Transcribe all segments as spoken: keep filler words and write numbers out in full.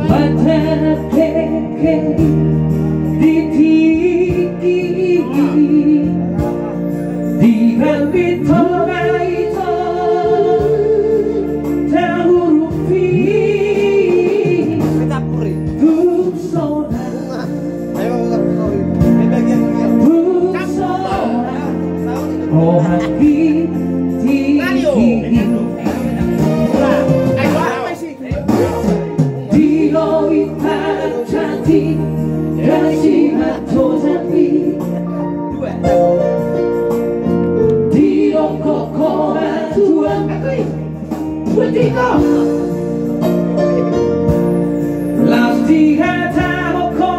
Paterke di tingki i, di hami tonga ito, tahurupi tung sonang. Tung sonang rohangki di tingki i. Di loi pancati, gasi mato jambi. Di loko koma tuan. Putiko. Las di hata loko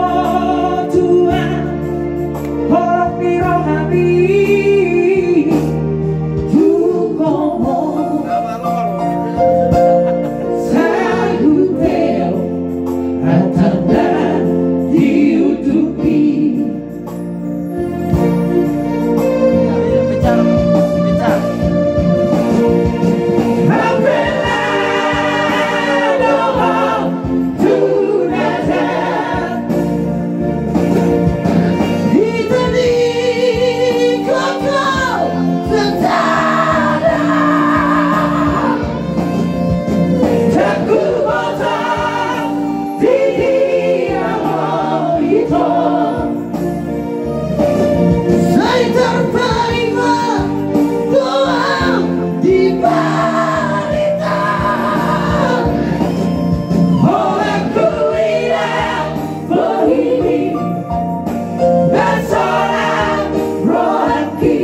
tuan. Hopi rohami. Tuko. Sai huta hatana diudupi. Sai tarpaima dohot di barita. Holan huida bohimi, na sonang rohangki.